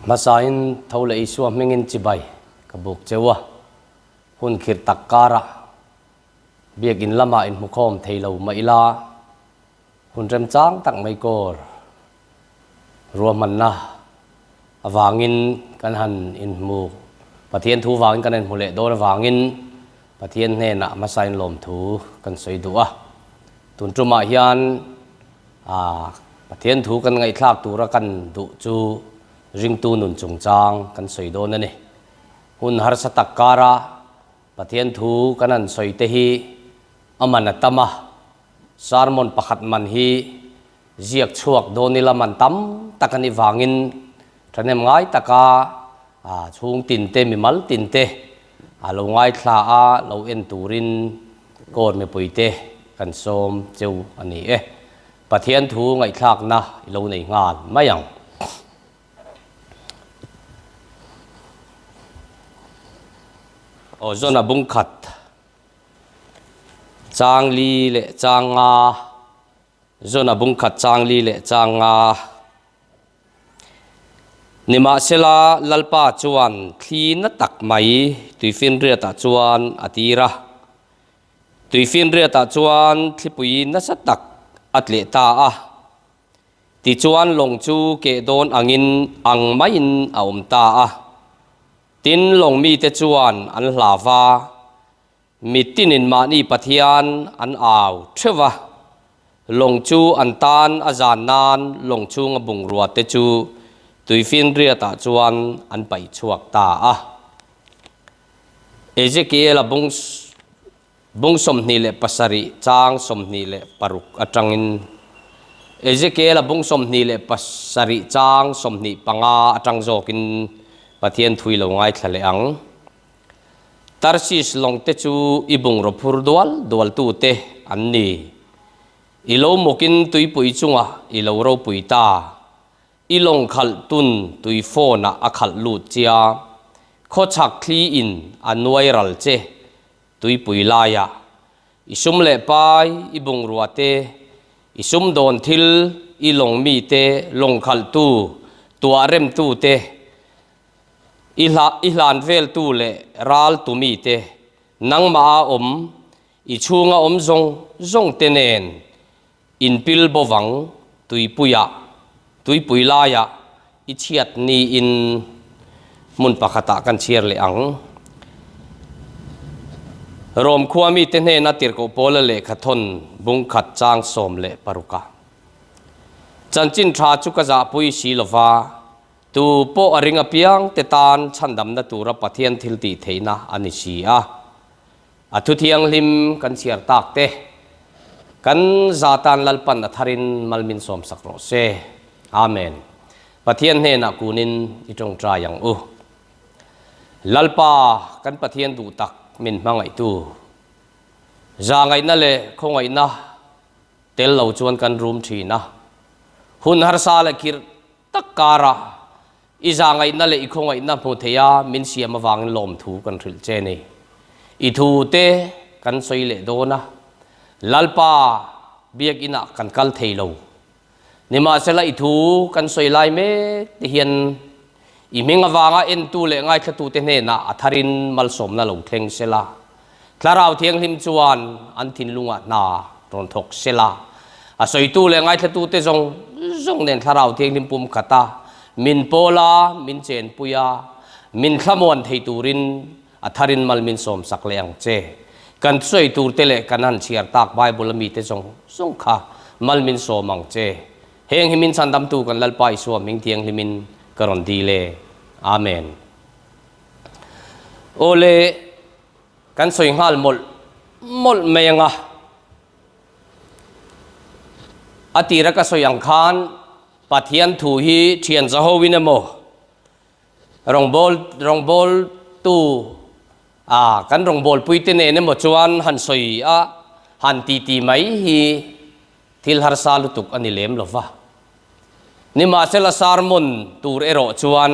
Hmasain tho leh Isua hmingin chibai ka buk cheu a, hun khirh tak karah biakin lamah inhmukhawm thei lo mah ila, hun remchang tak mai kawr ruahmanna avangin kan han inhmu, Pathian thu vangin kan inhmu leh dawn avangin Pathian hnenah hmasain lawmthu kan sawi duh a. Tun tumah hian Pathian thu kan ngaihthlak tura kan duh chu ringtu nun chungchang kan sawi dawn a ni. Hun harsa tak kara Pathian thu kan han sawi te hi a man a tam a, sermon pakhat man hi ziak chhuak dawn ila man tam tak a nih vangin thahnem ngai taka chhung tin te, mimal tin te a lo ngaithla a, lo en turin court mipuite kan sawm cheu a ni e. Pathian thu ngaihthlakna i lo nei nghal mai ang. Aw zawn a bung khat chang li leh chang nga zawn a bung khat chang li leh chang nga. Nimahsela, Lalpa chuan thli na tak mai tuifinriatah chuan a tir a. Tuifinriatah chuan thlipui nasa tak a tleh ta a. Tichuan lawng chu keh dawn angin ang maiin a awm ta a. Tin, lawng mite chuan an hlau va, Mitinin mahni Pathian an au theuh va, lawng chu an tan a zan nan lawng chhunga bungrua te chu tuifinriatah chuan an paih chhuak ta a. Ezekiel-a bung bung 27 chang 26 atangin Ezekiel-a bung 27 chang 25 atang zawkin Pathian thui lo ngaithla leh ang. Tarsis lawng te chu i bungraw phur dual dual tu te an ni. I lo mawkin tuipui chungah i lo ropui ta. I lawng khalh tun tui phone ah a khalh lut chia. Khawchhak thli in a nuai ral che tuipui laiah. I sum leh pai, i bungrua te, i sumdawn thil, i lawng mi te, lawng khalh tu, tuah rem tu te, I hla i hlan veltu leh ral tu mite, nangmah a awm, i chhunga awm zawng zawng te nen inpil bovang tuipuiah, tuipui laiah i chhiat niin hmun pakhatah kan chhiar leh ang. Rom khua mite hnena tirhkoh Paula lehkha thawn bungkhat chang 16 ah. Chanchin tha chu ka zahpui si lova, Tu pawh a ring apiang te tan chhandamna tura Pathian thil tih theihna a ni si a. A thu thianghlim kan chhiar tak te, kan za tan Lalpan a tharin mal min sawmsak rawh se. Amen. Pathian hnenah kunin i tawngtai ang u. Lalpa kan Pathian duh tak min hmangaihtu, zahngaihna leh khawngaihna tel lo chuan kan rum thin a. Hun harsa leh khirh Tak kara i zahngaihna leh i khawngaihna hmu theia min siam avangin lawmthu kan hrilh che ni. I thute kan sawi leh dawn a, Lalpa biakinah kan kal thei lo. Nimahsela i thu kan sawi lai mek te hian i hming avanga entu leh ngaithlatute hnenah a tharin malsawmna lo thleng sela. Thlarau Thianghlim chuan an thinlungah hna rawn thawk sela, a sawitu leh ngaithlatute zawng zawng nen Thlarau Thianghlim pum khata min pawl a, min chenpui a, min thlamuan thei turin a tharin mal min sawmsak leh ang che. Kan sawi turte leh kan han chhiar tak Bible a mite zawng zawng kha mal min sawm ang che. Heng hi min chhandamtu kan Lalpa Isua hming thianghlimin ka rawn dil e. Amen. Awle. Kan sawi nghal mawlh mawlh mai ang a, a tira ka sawi ang khan Pathian thu hi thian zahoin emaw rawngbâwl rawngbâwltu ah kan rawngbâwlpuite nen emaw chuan han sawi a han titi mai hi thil harsa lutuk a ni lem lo va. Nimahsela sermon tur erawh chuan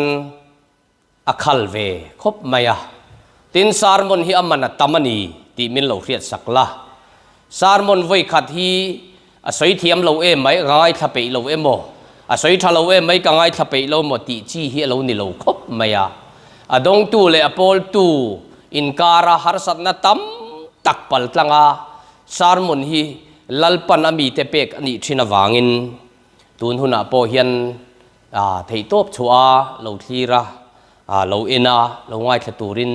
A khal ve khawp mai a. Tin, sermon hi a man a tam a ni tih min lo hriat sak la. Sermon vawi khat hi a sawi thiam lo em mai, a ngaithla peih lo emaw? A sawi tha lo em mai ka ngaithla peih lo maw tih chi hi a lo ni lo khawp mai a. A dawngtu leh a pawltu inkara harsatna tam tak pal tlanga sermon hi Lalpan a mite pek a nih thin avangin tun hunah pawh hian theihtawp chhuah a lo thlir a, lo en a, lo ngaithla turin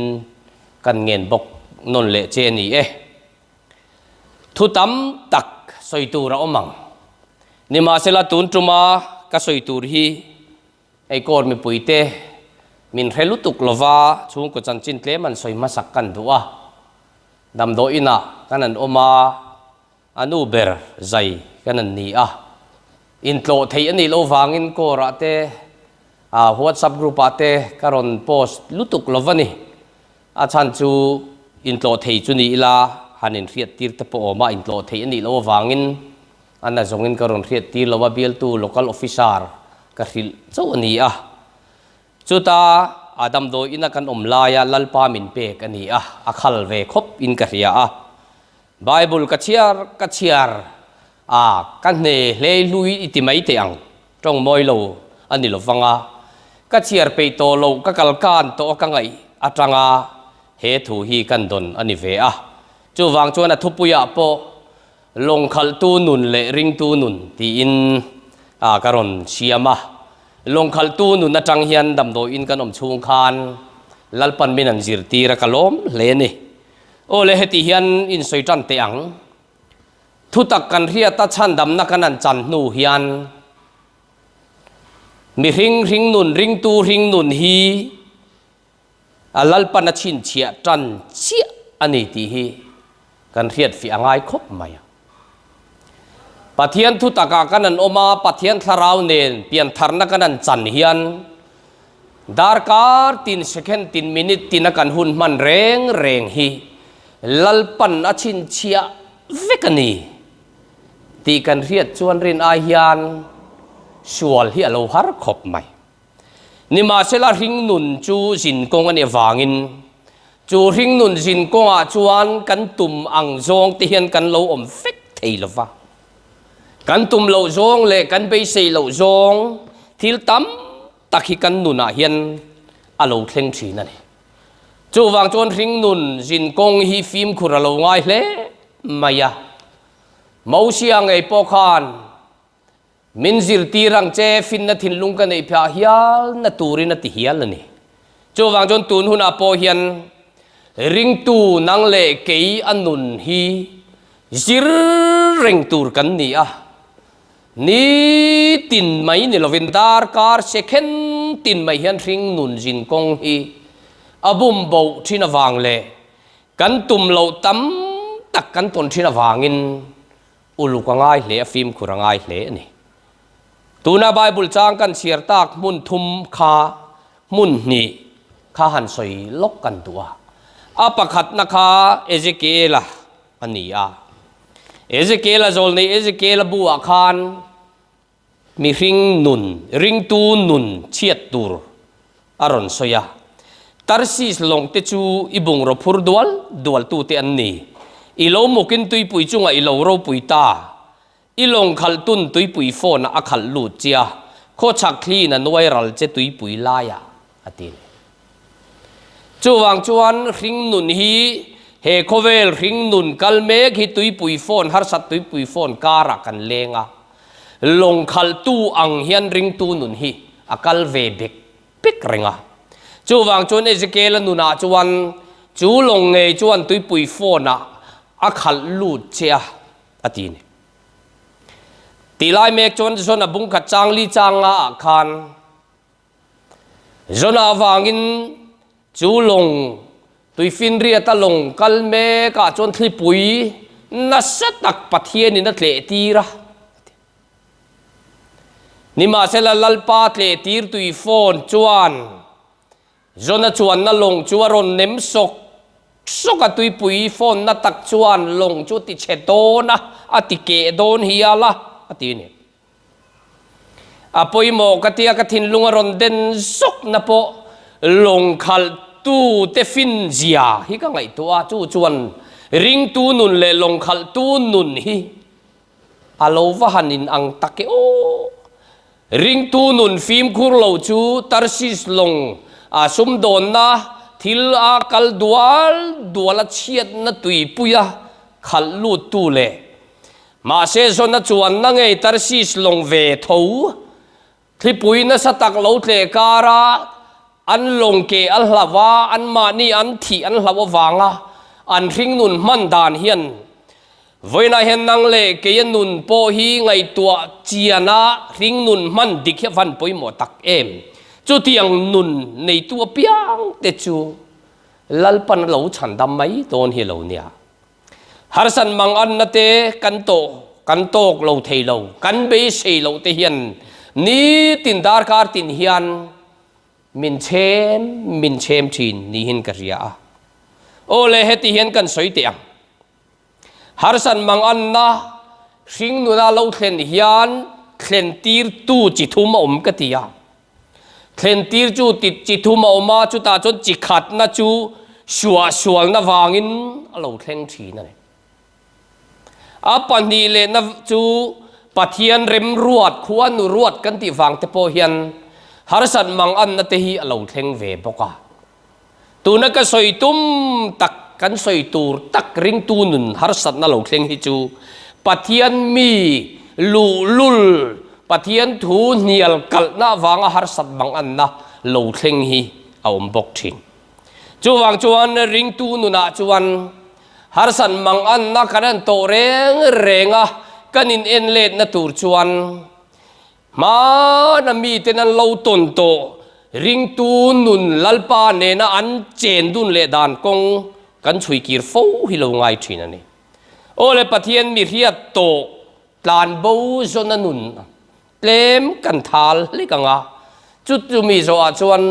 kan ngen bawk nawn leh che a ni e. Thu tam tak sawi tur a awm ang. Nimahsela tun tuma ka sawi tur hi Eikawr mipuite min hre lutuk lova chhungkaw chanchin tlem an sawi hmasak kan duh a. Damdawi inah kan an awm a, a nu ber zai kan an ni a. Intlawh theih a nih loh vangin kawrah te, WhatsApp group ah te ka rawn post lutuk lova ni. A chhan chu intlawh thei chu ni ila han inhriat tir te pawh awm a, intlawh theih a nih loh avangin a na zawngin ka rawn hriat tir lo a, bialtu local officer ka hrilh chauh a ni a. Chuta a damdawi ina kan awm laia Lalpa min pek a ni a, a khal ve khawp in ka hria a. Bible ka chhiar ka chhiar a, ka hne hlei hlui i ti mai teh ang, tawng mawi lo a ni lovang a, ka chhiar peih tawh loh ka kal kan tawh a ka ngaih atanga he thu hi kan dawn a ni ve a. Chuvang chuan a thupuiah pawh Lawngkhalhtu nun leh ringtu nun tiin a ka rawn siam a. Lawngkhalhtu nun atang hian damdawiin kan awm chhung khan Lalpan min an zirtir a ka lawm hle a ni. Aw le heti hian in sawi tan teh ang. Thutak kan hriata chhandamna kan han chan hnu hian mihring hring nun ringtu hring nun hi a Lalpan a chhinchhiah tan chiah a ni tih hi kan hriat fiah a ngai khawp mai a. Pathian thutakah kan an awm a, Pathian thlarau nen piantharna kan an chan hian darkar tin, second tin, minute tina kan hun hman reng reng hi Lalpan a chhinchhiah vek a ni tih kan hriat chuan rin ai hian sual hi a lo har khawp mai. Nimahsela hringnun chu zinkawng a nih avangin chu hringnun zinkawngah chuan kan tum ang zawng te hian kan lo awm vek thei lo va. Kan tum loh zawng leh kan beisei loh zawng thil tam tak hi kan nunah hian a lo thleng thin a ni. Chuvang chuan hringnun zinkawng hi fimkhur a lo ngai hle mai a. Mosia ngei pawh khan Min zirtir ang che, finna thinlung ka neih phah hial na turin a ti hial a ni. Chuvang chuan tun hunah pawh hian ringtu nang leh kei a nun hi zir reng tur kan ni a. Nitin mai ni lovin darkar second tin mai hian hring nun zin kawng hi a bum boh thin avang leh kan tum loh tam tak kan tawn thin avangin Uluk a ngai hle a, fimkhur a ngai hle a ni. Tuna Bible chang kan chhiar tak hmun thum kha hmun hnih kha han sawi lawk kan duh a. A pakhatna kha Ezekiela a ni a. Ezekiela zawlnei Ezekiela buah khan Mihring nun, ringtu nun chhiat tur a rawn sawi a. Tarsis lawng te chu i bungraw phur dual dual tute an ni. I lo mukin tuipui chungah i lo ropui ta. I lawng khalh tun tuipui phone ah a khalh lut che a, khawchhak thliin a nuai ral che tuipui laiah a ti leh. Chuvang chuan hringnun hi he khawvel hringnun kal mek hi tuipui phone harsat tuipui phone karah kan leng a, lawng khalhtu ang hian ringtu nun hi a kal ve bek bek reng a. Chuvang chuan Ezekiel-a nunah chuan chu lawng ngei chuan tuipui phone ah a khalh lut che a, a ti a ni. Tih lai mek chuan Zona bungkhat changli changa ah khan Zona avangin chu lawng tuifinriata lawng kal mekah chuan thlipui nasa tak Pathianin a tlehtir a. Nimahsela Lalpa tlehtir tui phone chuan Zona chuanna lawng chu a rawn nem sawk sawk a, tuipui phone na tak chuan lawng chu ti chhe dawn a, a ti keh dawn hial a, a ti a ni. A pawimawh ka tia ka thinlung a rawn den zawk na pawh lawng khalh tu te fin zia hi ka ngaihtuah a, chu chuan ringtu nun leh lawng khalh tu nun hi a lo va han in ang tak e aw. Ringtu nun fimkhur lo chu Tarsis lawng a sumdawnna thil a kal dual dual a chhiatna tuipuia khalh luttu leh mahse zawna chuanna ngei Tarsis lawng ve tho thlipui nasa tak lo tleh kara an lawng ke a hlauh a, anmahni an thih an hlauh avanga an hringnun hman dan hian Vawiinah hian nang leh keia nun pawh hi ngaihtuah chiana hringnun hman dik hi a van pawimawh tak em? Chutiang nun neitu apiang te chu Lalpan a lo chhandam mai dawn hi lo nia. Harsan manganna te kan tawh kan tawk lo thei lo, kan beisei loh te hian nitin darkar tin hian min chhem min chhem thin niin ka hria a. Aw le heti hian kan sawi teh ang. Harsan manganna hringnuna lo thlen hian thlentirtu chi thum a awm ka ti a. Thlentir chu ti chi thum a awm a, chutah chuan chi khatna chu suahsualna vangin a lo thleng thin a ni. A pahnih lehna chu Pathian remruat, khuanu ruat kan tih vang te pawh hian harsat manganna te hi a lo thleng ve bawk a. Tuna ka sawi tum tak, kan sawi tur tak ringtu nun harsatna lo thleng hi chu Pathian mi luhlul, Pathian thu hnial kalhna avanga harsat manganna lo thleng hi a awm bawk thin. Chuvang chuan ringtu nunah chuan harsat manganna kan han tawh reng reng a, kan in en letna tur chuan Hmana miten an lo tawn tawh ringtu nun Lalpa nena an chen dun leh dan kawng kan chhui kir fo hi lo ngai thin a ni. Aw le Pathian mi hriat tawh tlan bo zawna nun tlem kan thal hlek ang a, chu chumi zawhah chuan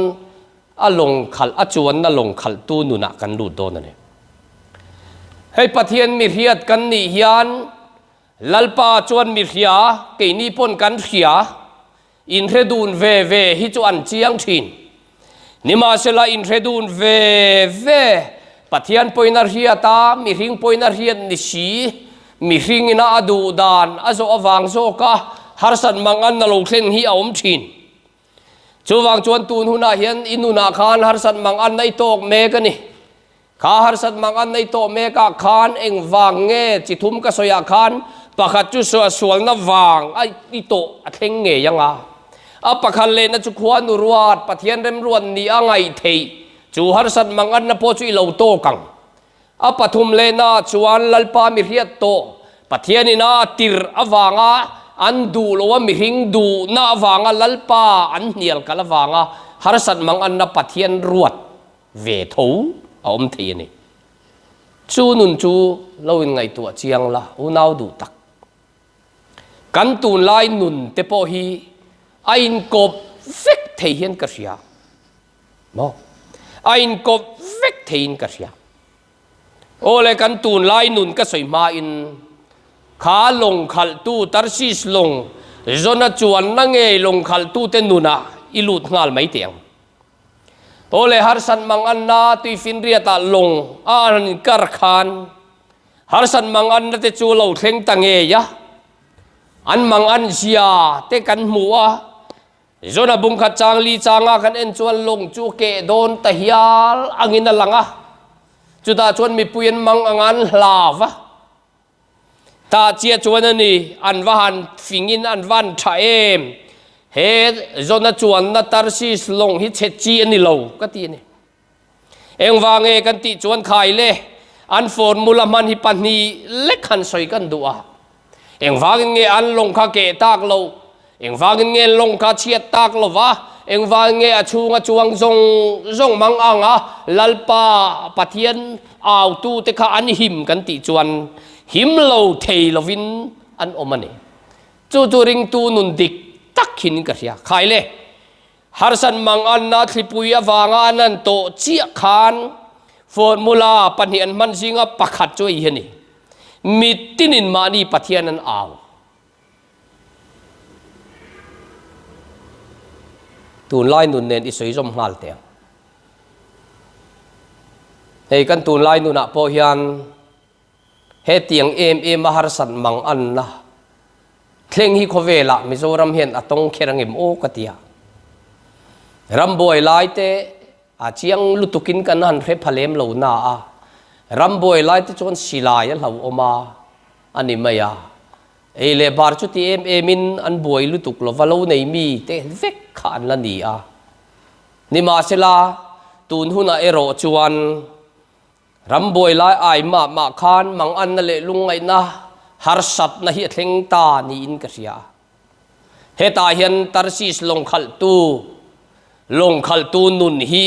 a lawng khalh a chuanna lawng khalhtu nunah kan lut dawn a ni. Hei Pathian mi hriat kan nih hian Lalpa chuan mi hria, keini pawn kan hria, inhre dun ve ve hi chu an chiang thin. Nimahsela inhre dun ve ve, Pathian pawhin a hriat a, mihring pawhin a hriat ni si, mihring ina a duh dan a zawh avang zawka harsat mangan a lo thlen hi a awm thin. Chuvang chuan tun hunah hian i nunah khan harsat mangan a i tawk mek a ni. Kha harsat mang an nei tawh mek ah khan eng vang nge chi thum ka sawi ah khan pakhat chu sualna vang a i tawh a thleng ngei ang a. A pakhat lehna chu khua nu ruat, Pathian remruat ni a ngaih theih chu harsat mang anna pawh chu i lo tawk ang. A pathum lehna ah chuan Lalpa mi hriat tawh Pathian ina a tirh avanga an duh lo a mihring duhna avanga Lalpa an hnial kal avanga harsat mang anna Pathian ruat ve tho a awm thei a ni. Chu nun chu lo in ngaihtuah chiang la, unau duh tak. Kan tunlai nun te pawh hi a inkawp vek thei hian ka hria. Maw? A inkawp vek theiin ka hria. Aw le kan tunlai nun ka sawi hmain kha lawng khalhtu Tarsis lawng Jona chuanna ngei lawng khalhtute nunah i lut nghal mai teh ang. Aw le harsat mang anna tuifinriatah lawng a an inkar khan harsat mang anna te chu lo thleng ta ngei a, an mang an zia te kan hmu a, Jona bungkhat chang li changa kan en chuan lawng chu keh dawn ta hial angin a lang a, chutah chuan mipui an mang anga an hlau va. Tah chiah chuan a ni, an va han fingin an va han tha em? He Jona chuanna Tarsis lawng hi chhe chi a ni lo, ka ti a ni. Engvang nge kan tih chuan khai le, an formula hman hi pahnih lek han sawi kan duh a. Engvangin nge an lawng kha keh tak lo? Engvangin nge lawng kha chhiat tak lo va? Engvangin nge a chhunga chuang zawng zawng mang ang a Lalpa Pathian autute kha an him kan tih chuan him lo thei lovin an awm a ni. Chu chu ringtu nun dik tak hin ka hria. Khai le, harsat mang anna thlipui avanga an han tawh chiah khan formula pahnih an hman zinga pakhat chu hei hi a ni. Mitinin mahni Pathian an au. Tunlai nun nen i sawi zawm nghal teh ang. Hei kan tunlai nunah pawh hian hetiang em em a harsat mang anna. Thleng hi khawvelah Mizoram hian a tawng kher angem aw ka ti a. Rambuai lai te a chiang lutukin kan han hre pha lem lo na a, rambuai lai te chuan silai a hlauhawm a, a ni mai a. Ei leh bar chuti em emin an buai lutuk lova lo nei mi te vek kha an la ni a. Nimahsela, tun hunah erawh chuan Rambuai lai ai mah mah khan manganna leh lungngaihna harsatna hi a thleng ta niin ka hria. Hetah hian Tarsis lawng khalhtu, lawng khalhtu nun hi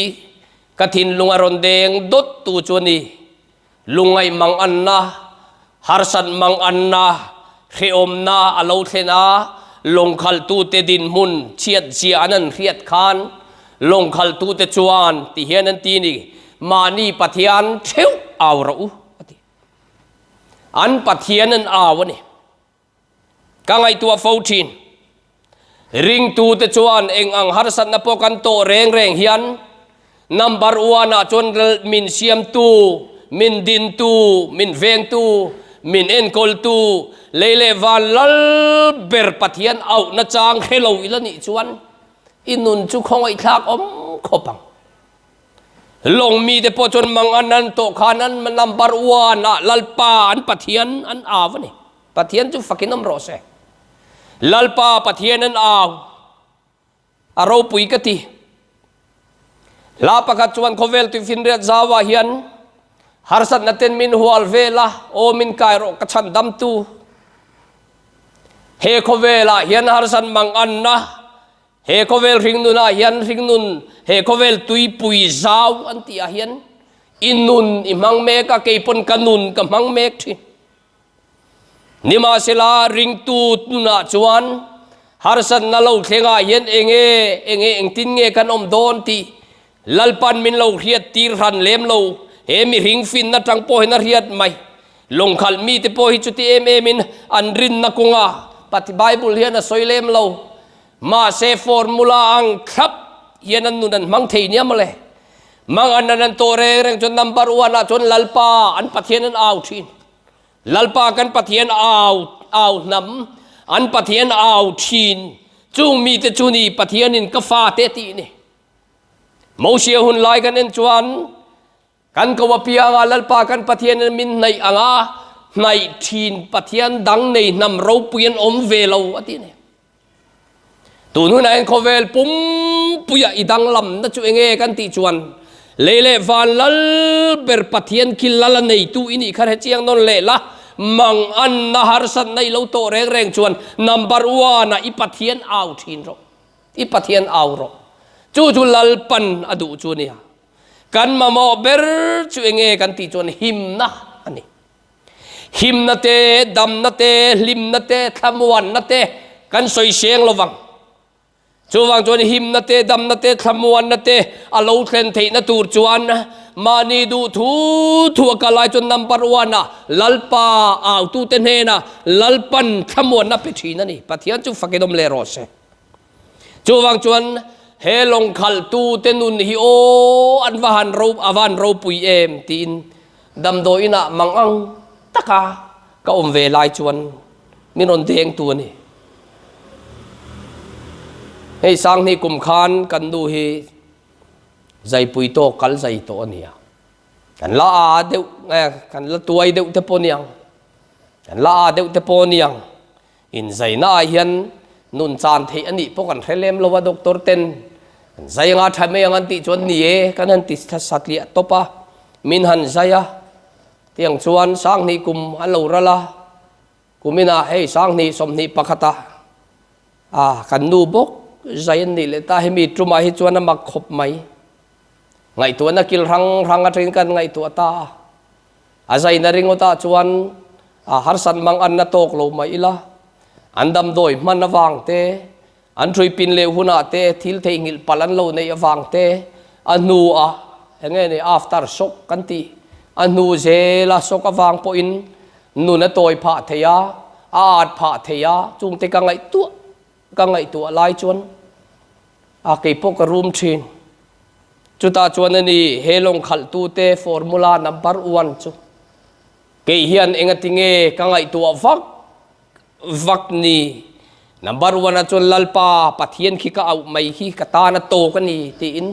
ka thinlung a rawn deng dawt tu chu a ni. Lungngaih manganna, harsat manganna, hrehawmna a lo thlen a, lawng khalhtute dinhmun chhiat zia an han hriat khan lawng khalhtute chuan ti hian an ti ni, Mahni Pathian theuh au rawh u, a ti. An Pathian an au a ni. Ka ngaihtuah fo thin. Ringtute chuan eng ang harsatna pawh kan tawh reng reng hian number one ah chuan min siamtu, min dintu, min vengtu, min enkawltu, lei leh van lal ber Pathian auhna chang hre lo ila nih chuan i nun chu khawngaihthlak awm khawp ang. Lawng mite pawh chuan mang an an tawh khan an number one ah Lalpa an Pathian an au a ni. Pathian chu fakin awm rawh se. Lalpa Pathian an au. A ropui ka ti. Hla pakhat chuan khawvel tuifinriat zauah hian harsatna ten min hual vel a, aw min kai rawh ka chhan damtu. He khawvelah hian harsat mang anna He khawvel hringnunah hian hringnun, he khawvel tuipui zau an tih ah hian i nun i hmang mek a, kei pawn ka nun ka hmang mek thin. Nimahsela ringtu nunah chuan harsatna lo thlengah hian enge enge engtin nge kan awm dawn tih Lalpan min lo hriat tir hran lem lo, he mihring finna tang pawh hian a hriat mai. Lawngkhalh mite pawh hi chuti em emin an rinna kawnga Pati Bible hian a sawi lem lo. Mahse formula ang thlap hian an nun an hmang thei nia mawle. Mang an an tawh reng reng chuan number one ah chuan Lalpa an Pathian an au thin. Lalpa kan Pathian au au hnam an Pathian au thin. Chung mite chu ni Pathianin ka fate tih ni. Mosia hun lai kan en chuan Kan ko apianga Lalpa kan Pathianin min hnaih ang a, hnaih thin Pathian dang nei hnam ropui an awm ve lo a ti a ni. Tun hunah hian khawvel pumpuia i danglamna chu enge kan tih chuan lei leh van lal ber Pathian khi lal a neitu i nih kha hrechiang nawn leh la, manganna harsatna i lo tawh reng reng chuan number one ah i Pathian au thin rawh, i Pathian au rawh. Chu chu Lalpan a duh chu a nia. Kan mamawh ber chu enge kan tih chuan himna a ni. Himna te, damna te, hlimna te, thlamuanna te kan sawi seng lo vang. Chuvang chuan himna te, damna te, thlamuanna te a lo thlen theihna tur chuan mahni duh thu thu a kal lai chuan number one ah Lalpa autute hnenah Lalpan thlamuanna pe thin a ni. Pathian chu fakin awm leh rawh se. Chuvang chuan he lawng khalhtute nun hi aw an va han ro a va han ropui em tiin damdawi inah mang ang taka ka awm ve lai chuan min rawn dengtu a ni. Hei Sanghni kum khan kan nu hi zaipui tawk kal zai tawh a ni a. Kan la a deuh kan la tuai deuh te pawh a ni ang. Kan la a deuh te pawh a ni ang. Inzaina ah hian nun chan theih a nih pawh kan hre lem lo a, doctor ten kan zai anga tha mai ang an tih chuan ni e kan han ti satliah tawp a, min han zai a, tiang chuan Sanghnih kum a lo ral a, kuminah hei Sanghnih 21 ah ah kan nu bawk zai an nih leh ta, hemi tumah hi chuan a mak khawp mai, ngaihtuahna kil hrang hrang atangin kan ngaihtuah ta a. A zaina ringawtah chuan a harsat mang an na tawk lo mai ila, an damdawi hman avang te, an ṭhui pin leh hunah te thil theihnghilh palh an lo neih avang te, a hnuah eng nge ni after shock kan tih, a hnu zela shock avang pawhin nun a tawi phah thei a, a at phah thei a, chungte ka ngaihtuah ka ngaihtuah lai chuan a keipawh ka rum ṭhin. Chutah chuan a ni, he lawng khalhtute formula number one chu kei hian engati nge ka ngaihtuah vak vak ni? Number one ah chuan Lalpa Pathian khi ka auh mai hi ka tan a tawk a ni tiin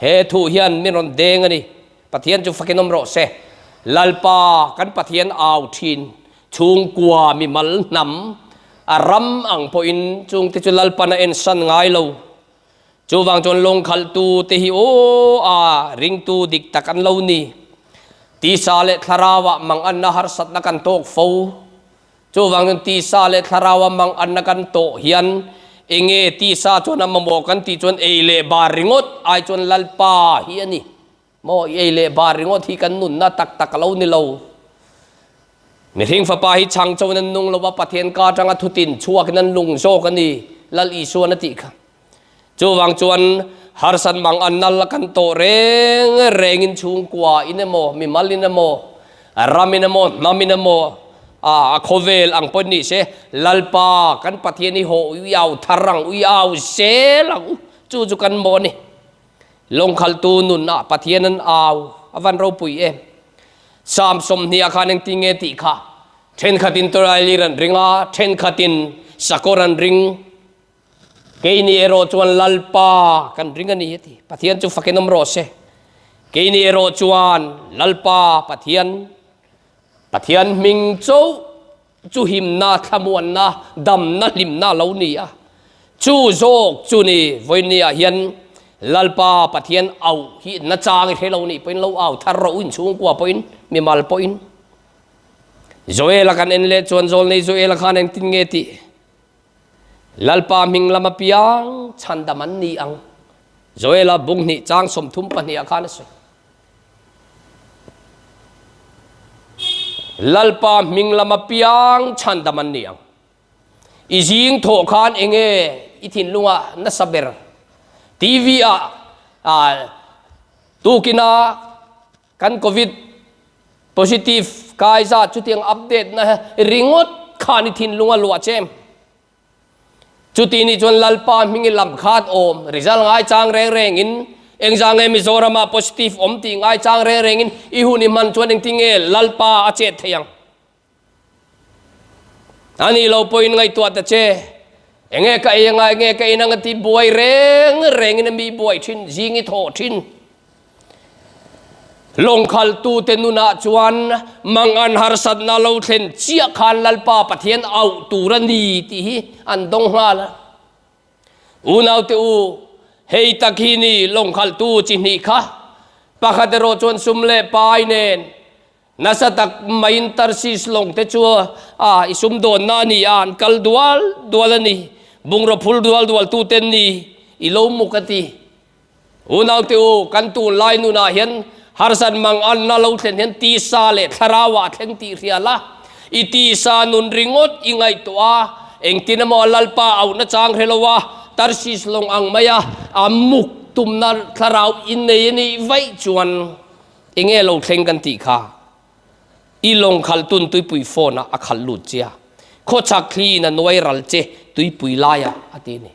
he thu hian min rawn deng a ni. Pathian chu fakin awm rawh se. Lalpa kan Pathian au thin chhungkua mimal hnam a ram ang pawhin chungte chu Lalpan a ensan ngai lo. Chuvang chuan lawngkhalhtu te hi aw a ringtu dik tak an lo ni. Tisa leh thlarauah manganna harsatna kan tawk fo. Chuvang chuan tisa leh thlaraua manganna kan tawh hian enge tisa chuan a mamawh kan tih chuan ei leh bar ringawt ai chuan Lalpa hi a ni. Maw i ei leh bar ringawt hi kan nunna tak tak a lo ni lo. Mihring fapa hi chhang chauhin an nung lo va, Pathian ka atanga thutin chhuakin an lung zawk a ni, Lal Isuan a tih kha. Chuvang chuan harsat mang an nal a kan tawh reng rengin chhungkua in emaw, mimal in emaw, ram in emaw, hnam in emaw, a khawvel ang pawhin ni se, Lalpa kan Pathian hi hawh uiau thar ang, uiau zel ang u, chu chu kan maw a ni. Lawngkhaltu nun ah Pathian an au a van ropui em. Psalm 20 ah khan engtin nge tih kha? Thenkhatin Tawlailir an ring a, thenkhatin sakawr an ring. Keini erawh chuan Lalpa kan ring a ni a ti. Pathian chu fakin awm rawh se. Keini erawh chuan Lalpa Pathian, Pathian hming chauh Chu himna, thlamuanna, damna, hlimna a lo ni a. Chu zawk chu ni vawinia hian Lalpa Pathian auh hi nachang i hre lo nih pawhin lo au thar rawh u inchhungkua pawhin, mimal pawhin. Joela kan en leh chuan Zawlnei Joela khan engtin nge tih? Lalpa hming lam apiang chhandam an ni ang. Joela bung hnih chang 32 ah khan a sawi. Lalpa hming lama piang chhandam an ni ang. I zing thawh khan enge i thinlunga nasa ber? TV ah tukina kan covid positive kai zat chutiang update na ringawt khan i thinlunga luah che em? Chuti nih chuan Lalpa hming i lam khat awm, result ngaichang reng rengin, engzah nge Mizoramah positive awm tih ngaichang reng rengin i hun i hman chuan engtin nge Lalpa a chet thei ang? A nih lo pawhin ngaihtuah ta che, enge ka ei anga enge ka in anga tih buai reng rengin a mi buai thin, zing i thawh thin. Lawngkhaltute nunah chuan mangan harsatna lo thlen chiah khan Lalpa Pathian auh tur a ni tih hi an dawng nghal a. Unaute u, hei tak hi ni lawngkhaltu chi hnih kha. Pakhat erawh chuan sum leh pai nen nasa tak maiin Tarsis lawngte chu a i sumdawnna a ni a, an kal dual dual a ni. Bungraw phul dual dualtuten ni i lo muk a ti. Unaute u, kan tunlai nunah hian harsat manganna lo thlen hian tisa leh thlarauah a thleng tih hria la. I tisa nun ringawt i ngaihtuah a, engtin emaw a Lalpa auhna chang hre lo a, Tarsis lawng ang maia a muk tumna thlarau i nei a nih vaih chuan enge lo thleng kan tih kha? I lawng khalh tun tuipui phone ah a khalh lut che a, khawchhak thli in a nuai ral che tuipui laiah a ti a ni.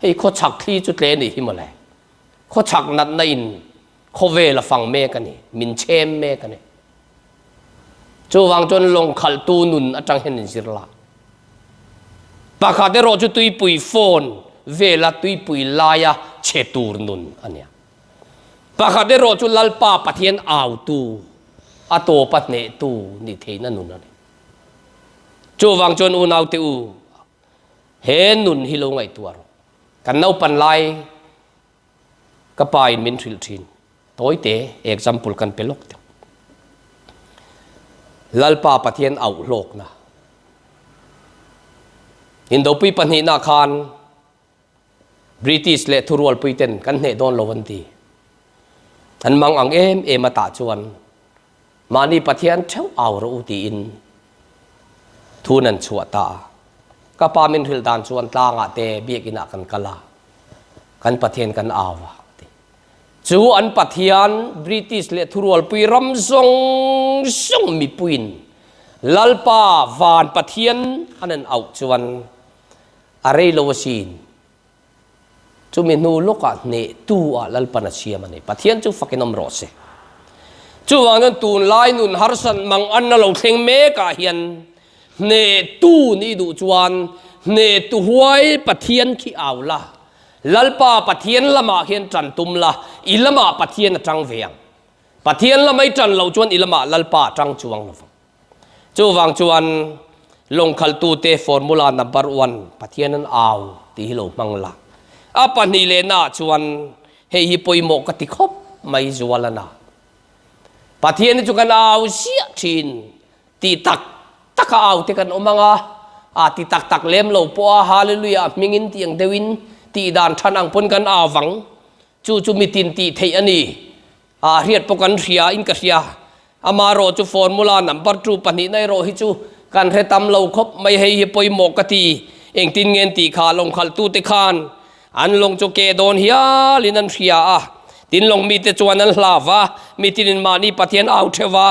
Hei khawchhak thli chu tle nih hi mawle. Khawchhak natna in khawvel a fang mek a ni, min chhem mek a ni. Chuvang chuan lawng khalhtu nun atang hian in zir la. Pakhat erawh chu tuipui phone vela tuipui laia chhe tur nun a nia. Pakhat erawh chu Lalpa Pathian autu, a tawpa hnehtu ni theihna nun a ni. Chuvang chuan unaute u, He nun hi lo ngaihtuah rawh. Kan naupan lai ka pa in min hrilh thin. Tawite example kan pe lawk teh. Lalpa Pathian auh hlawkna. Indopui pahnihna khan British leh thurualpui ten kan hneh dawn lo an ti. An mang ang em em a tah chuan mahni Pathian theuh au rawh u tiin thun an chhuah ta a. Ka pa min hrilh dan chuan tlangah te biakinah kan kal a, kan Pathian kan au a ti. Chu an Pathian British leh thurualpui ram zawng zawng mipuiin Lalpa van Pathian an an auh chuan A rei lo asin. Chumi hnu lawkah hnehtu ah Lalpan a siam a ni. Pathian chu fakin awm rawh se. Chuvang chuan tunlai nun harsat mang anna lo thleng mek ah hian hnehtu nih duh chuan Hnehtu huai Pathian khi au la, Lalpa Pathian lamah hian ṭan tum la, i lamah Pathian a ṭang ve ang. Pathian lama i ṭan loh chuan i lamah Lalpa a ṭang chuang lo vang. Chuvang chuan lawngkhaltute formula number one Pathian an au tih hi lo hmang la. A pahnih lehnaah chuan hei hi pawimawh ka ti khawp mai Zualana. Pathian hi chu kan au ziah thin ti tak tak a au te kan awm ang a, a ti tak tak lem lo pawh a Hallelujah hmingin tih ang deuhin tih dan than ang pawn kan au vang. Chu chu mitin tih theih a ni. A hriat pawh kan hria in ka hria. Amaherawh chu formula number two pahnihna erawh hi chu kan hre tam lo khawp mai hei hi pawimawh ka ti. Engtin nge an tih kha lawngkhalhtute khan an lawng chu keh dawn hialin an hria a. Tin lawng mite chuan an hlav a, mitinin mahni Pathian au theuh a,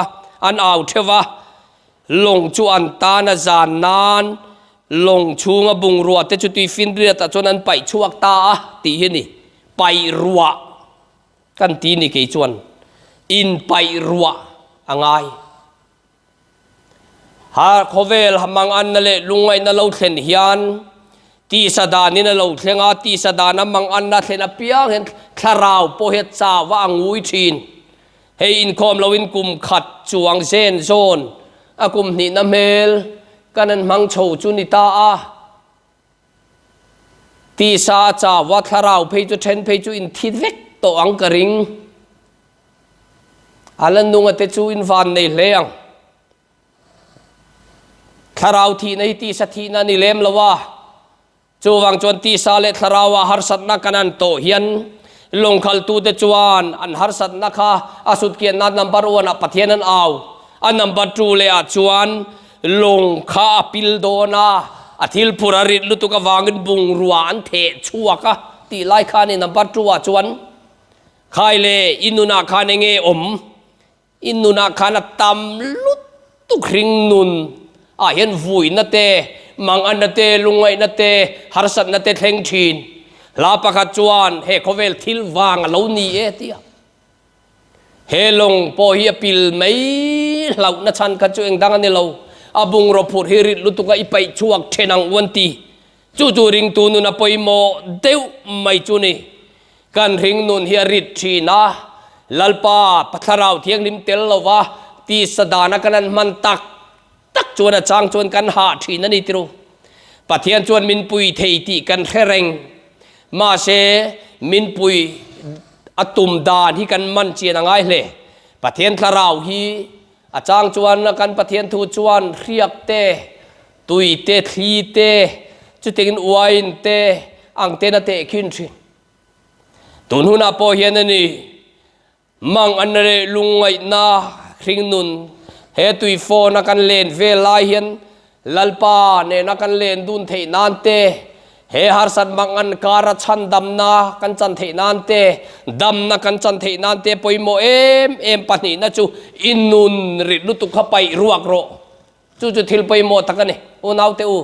an au theuh a. Lawng chu an tan a zan nan lawng chhunga bungrua te chu tuifinriatah chuan an paih chhuak ta a tih hi a ni. Paih ruah. Kan ti ni kei chuan inpaih ruah a ngai. Ha khawvel manganna leh lungngaihna lo thlen hian tisa danin a lo thleng a, tisa dana manganna thlen apiang hian thlarau pawh hi a chau a, a ngui thin. Hei inkhawm loin kum khat chuang zen zawn a kum hnihna hmel kan an hmang chho chu ni ta a. Tisa a chau a, thlarau phei chu then phei chu in thi vek tawh ang ka ring. A la nunga te chu in van nei hle ang. Thlarau thihna hi tisa thihna a ni lem lo a, chuvang chuan tisa leh thlarau ah harsatna kan han tawh hian lawngkhaltute chuan an harsatna kha a sutkianna number one ah Pathian an au, a number two leh ah chuan Lawng kha a pil dawn a, a thil phur a rit lutuk avangin bungrua an theh chhuak a tih lai kha a ni. Number two ah chuan khai le i nunah khan eng nge awm? I nunah khan a tam lutuk hring nun ah hian vuina te, manganna te, lungngaihna te, harsatna te thleng thin. Hla pakhat chuan he khawvel thil vang a lo ni e tia. He lawng pawh hi a pil mai hlauhna chhan kha chu engdang a ni lo. A bungraw phurh hi rit lutuk a i paih chhuak then ang u an ti. Chu chu ringtu nun a pawimawh deuh mai chu ni. Kan ring nun hi a rit thin a, Lalpa Thlarau Thianghlim tel lova tisa dana kan han hman tak tak chuan a chang chuan kan hah thin a ni tiru. Pathian chuan min pui thei tih kan hre reng. Mahse, min pui a tum dan hi kan man chian a ngai hle. Pathian thlarau hi a chang chuan kan Pathian thu chuan hriak te, tui te, thli te, chutiangin uain te ang ten a tehkhin thin. Tun hunah pawh hian a ni. Mang an reh lungngaihna hringnun he tui phone a kan len vel lai hian Lalpa nena kan len dun theih nan te, he harsat mang an kara chhandamna kan chan theih nan te, damna kan chan theih nan te pawimawh em em pahnihna chu i nun rit lutuk kha paih ruak rawh. Chu chu thil pawimawh tak a ni, unaute u.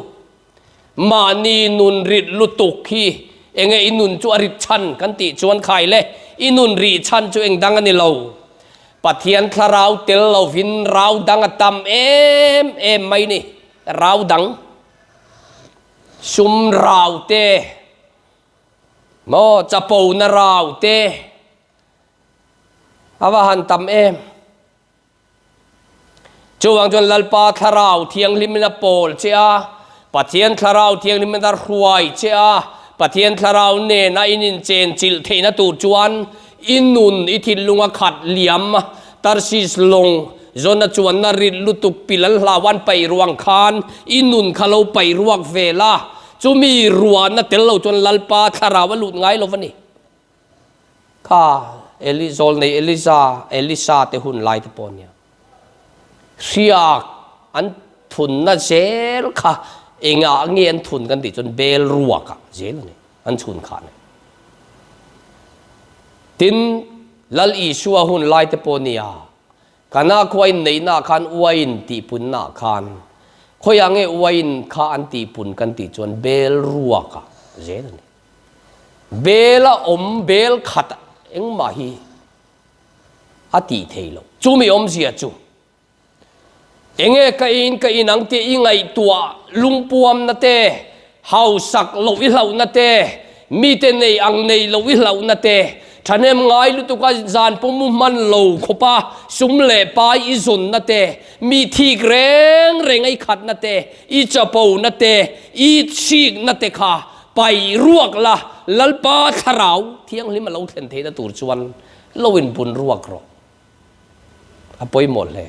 Mahni nun rit lutuk hi enge i nun chu a rit chhan kan tih chuan khai le, i nun rih chhan chu eng dang a ni lo. Pathian thlarau tel lovin rau dang a tam em em mai ni, rau dang, sum rau te, maw chapona rau te, a va han tam em. Chuvang chuan Lalpa Thlarau Thianghlimin a pawl che a, Pathian Thlarau Thianghlimin a hruai che a, Pathian Thlarau nena in inchen chilh theihna tur chuan i nun i thinlung a khat liam. Tarsis lawng zawn a chuanna rit lutuk pil an hlau an paih ruang khan i nun kha lo paih ruak ve la, chumi ruahna tel lo chuan Lalpa Thlarau a lut ngai lo va ni. Kha Eli zawlnei Eliza, Elisa te hun lai te pawh nia. Hriak an thunna zel kha engah nge an thun kan tih chuan bel ruakah zel a ni an chhun kha a ni. Tin, Lal Isua hun lai te pawh nia Kana khua in neihna ah khan uain tihpunna ah khan khawiah nge uain kha an tihpun kan tih chuan bel ruakah zel a ni. Bel a awm bel khat engmah hi a tih thei lo. Chumi awmzia chu enge ka in ka in ang tih i ngaihtuah lungpuamna te, hausak loh i hlauhna te, mite nei ang nei loh i hlauhna te, thahnem ngai lutuka zan pawh mu hman lo khawpa sum leh pai i zawnna te, mi thik reng reng a i khatna te, i chapona te, i chhikna te kha pai ruak la, Lalpa thlarau thianghlim a lo thlen theihna tur chuan lo inbun ruak rawh. A pawimawh hle.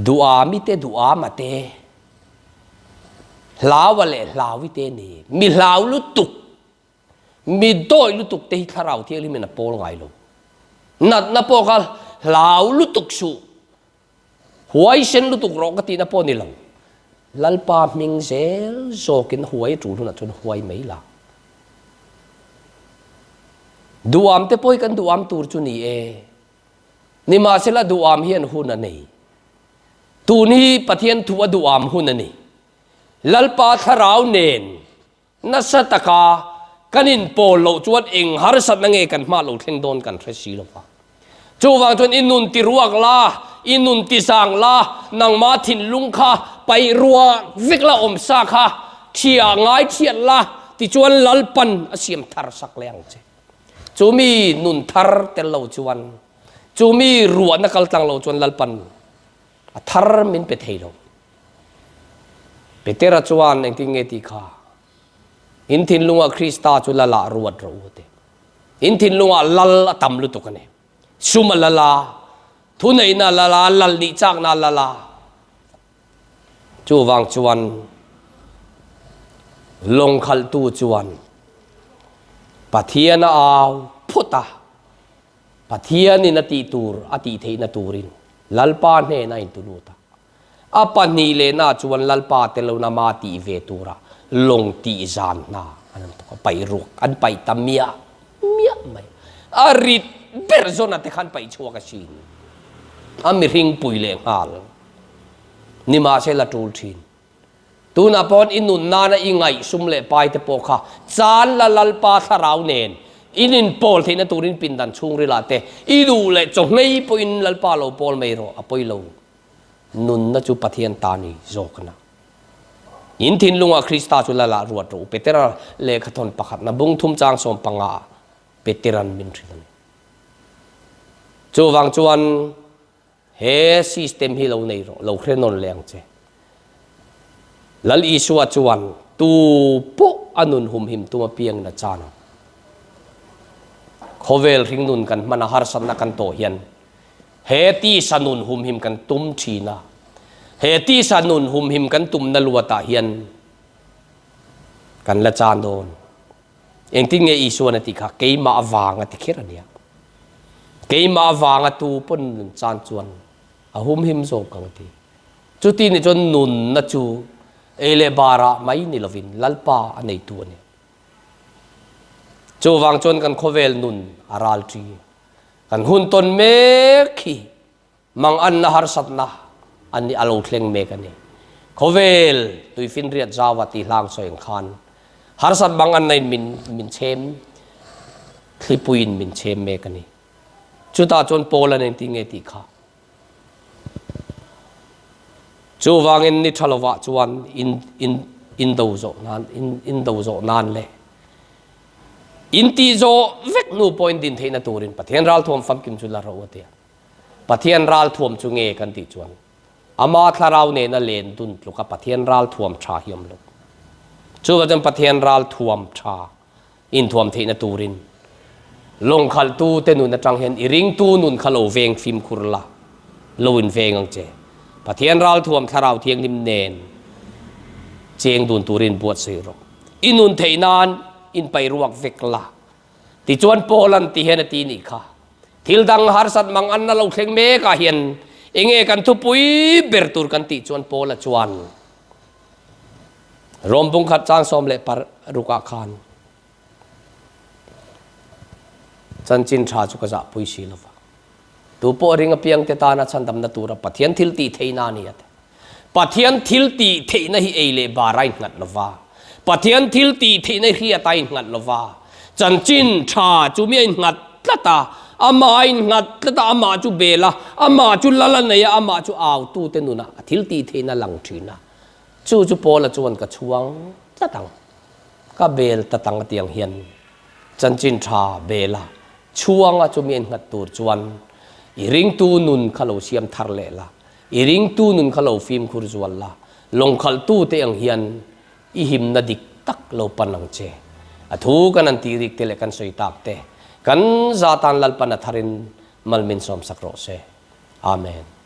Duhami te duhama te, hlaua leh hlaui te ni. Mi hlau lutuk, mi dawi lutuk te hi thlarau thianghlimin a pawl ngai lo. Natna pawh kha hlau lutuk suh, huaisen lutuk rawh ka tihna pawh ni lo. Lalpa hming zel zawkin huai a tul hunah chuan huai mai la. Duham te pawh hi kan duham tur chu ni e. Nimahsela duham hian hun a nei. Tun hi Pathian thu a duham hun a ni. Lalpa thlarau nen nasa taka kan inpawl loh chuan eng harsatna nge kan hmah lo thleng dawn kan hre si lo va. Chuvang chuan i nun ti ruak la, i nun ti zang la, nangma thinlung kha paih ruah vek la awmsa kha thia ngai thiat la tichuan Lalpan a siam thar sak leh ang che. Chu mi nun thar tel lo chuan, chu mi ruahna kal tlang lo chuan Lalpan a thar min pe thei lo. Petera chuan engtin nge tih kha? In thinlungah Krista chu lal ah ruat rawh u a ti. In thinlungah lal a tam lutuk a ni. Sum a lal a, thuneihna a lal a, lal nih chakna a lal a. Chuvang chuan lawng khalhtu chuan Pathian a au phawt a, Pathianin a tih tur a tih theihna turin Lalpa hnenah a intulut a. A pahnih lehna chuan Lalpa te lona ma tih ve tura lawng tih zan hna an han thawk a, paih ruak an paih ta miah miah mai. A rit ber zawna te khan paih chhuak asin. A mihring pui leh nghal. Nimahsela tul thin. Tunah pawn i nun nana i ngaih sum leh pai te pawh kha chan la Lalpa thlarau nen in inpawl theihna turin pindan chhungrilah te i duh leh chawhnei pawhin Lalpa lo pawl mai rawh a pawi lo. Nunna chu Pathian ta ni zawk a. In thinlungah Krista chu Lal ah ruat rawh u. Petera lehkhathawn pakhatna bung thum chang 15 ah Petera'n min hrilh a ni. Chuvang chuan he system hi lo nei rawh, lo hre nawn leh ang che. Lal Isua chuan tu pawh a nun humhim tum apiangin a chan ang. Khawvel hringnun kan hman a harsatna kan tawh hian He tisa nun humhim kan tum thin a, he tisa nun humhim kan tumna luatah hian kan la chan dawn. Engtin nge Isuan a tih kha? Keimah avanga ti kher a nia. Keimah avanga tu pawn nun chan chuan a humhim zawk ang a ti. Chuti ni chuan nunna chu ei leh barah mai ni lovin Lalpa a neitu a ni. Chuvang chuan kan khawvel nun a ral ṭi. Kan hun tawn mek hi manganna harsatna a ni a lo thleng mek a ni. Khawvel tuifinriat zauva tih hlang sawi ang khan harsat manganna in min min chhem thlipuiin min chhem mek a ni. Chutah chuan Paul an engtin nge tih kha. Chuvangin ni tha lovah chuan in in indo zawh nan in indo zawh nan leh In tih zawh vek hnu pawhin din theihna turin Pathian ralthuam famkim chu la ro a ti a. Pathian ralthuam chu nge kan tih chuan Ama thlarau nena len dun tluka Pathian ralthuam tha hi awm lo. Chuvang chuan Pathian ralthuam tha inthuam theihna turin lawngkhalhtu te nun atang hian i ringtu nun kha lo veng fimkhur la, lo inveng ang che. Pathian ralthuam thlarau thianghlim nen cheng dun turin buatsaih rawh. I nun theih nan in paih ruak vek la. Tichuan Paul-a'n ti hian a ti nih kha. Thil dang harsat mang an na lo thleng mek ah hian enge kan thupui ber tur kan tih chuan Paul-a chuan Rom bungkhat chang 16 ah khan chanchin tha chu ka zahpui si lo va. Tu pawh ring apiang te tana chhandamna tura Pathian thil tih theihna a ni a ti. Pathian thil tih theihna hi ei leh bar a innghat lo va, Pathian thil tih theihna hi hriat a innghat lo va, chanchin tha chu mi a innghat tlat a, amah a innghat tlat a, amah chu bel a, amah chu lal a nei a, amah chu autute nunah a thil tih theihna a lang thin a. Chu chu Paula chuan ka chhuang tlat ang, ka bel ta tang atiang hian chanchin tha bela chhuanga chumi a innghat tur chuan i ringtu nun kha lo siam thar leh la, i ringtu nun kha lo fimkhur zual la, lawngkhalhtu te ang hian i himna dik tak lo pan ang che. A thu kan han tih rik te leh kan sawi tak te kan za tan Lalpan a tharin mal min sawmsak rawh se. Amen.